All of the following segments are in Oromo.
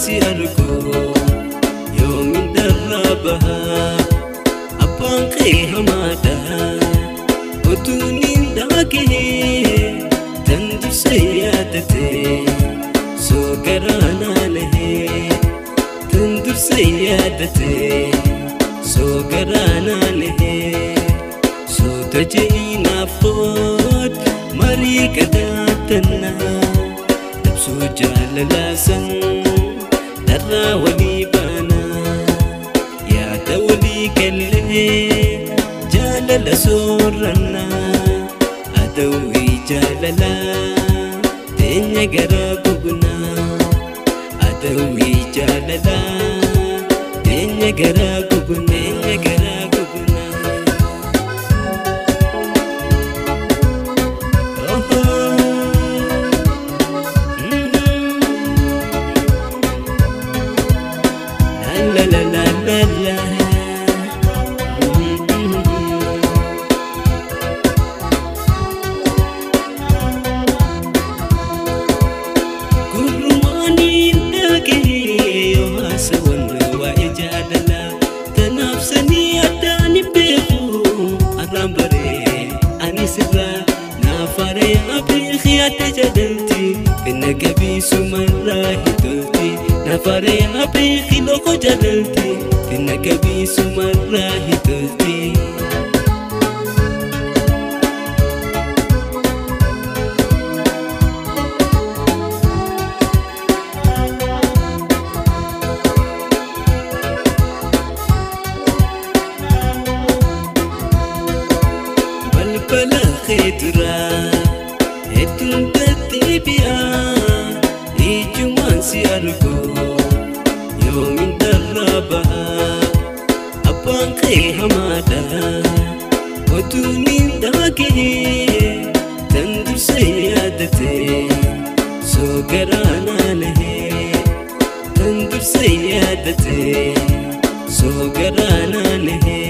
si argu yoomin darrabaha abbaan kee hamaadha otuun hin dhagahee tan dursee yaadate soo garaa naanahee tan dursee yaadate soo garaa naanahee suuta je'inaaf qood marii qadaatannaa dabsuu jaalalaasan dharraa walii baanaa yaada walii gallee jaalala soorannaa adawwii jaalalaa teenya garaa gugnaa adawwii jaalalaa teenya garaa gugnaa garaa gugnaa. La la la la la. Gurmaaniin dhagahee yoo haasawan waa'ee jaalalaa tanaaf sanii addaan hin beeku arraan baree ani sirraa naaf haaree beekii adda jaalalti finna qabiisumarraa hin tolti naaf haaree beekii loqo jaalalti finna qabiisumarraa hin tolti. Balbala keeturaa hedduun deddeebi'aa ijjumaan si argu yoomin darrabaha abbaan kee hamaadha otuun hin dhagahee tan dursee yaadate soo garaa naanahee tan dursee yaadate soo garaa naanahee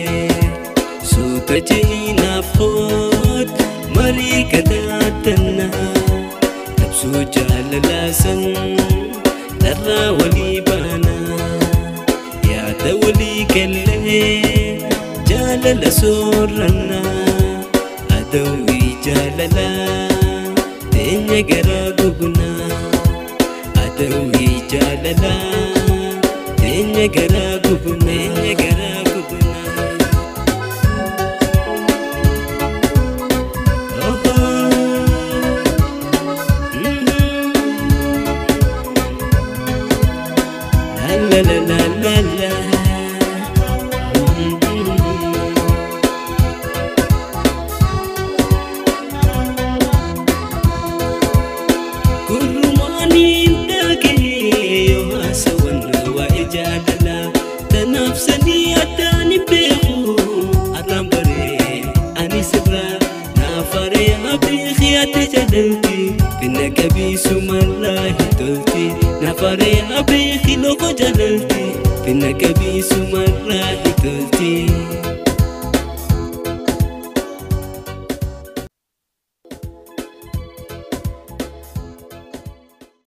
suuta je'inaaf qood marii qadaatannaa dabsuu jaalalaasan dharraa walii baanaa yaada walii gallee jaalala soorannaa adawwii jaalalaa teenya garaa gugnaa adawwii jaalalaa teenya garaa gugnaa garaa gugnaa. La la la la la. Gurmaaniin dhagahee yoo haasawan waa'ee jaalalaa tanaaf sanii addaan hin beeku arraan baree ani sirraa naaf haaree beekii adda jaalalti finna qabiisumarraa hin tolti naaf haaree beekii loqo jaalalti finna qabiisumarraa hin tolti.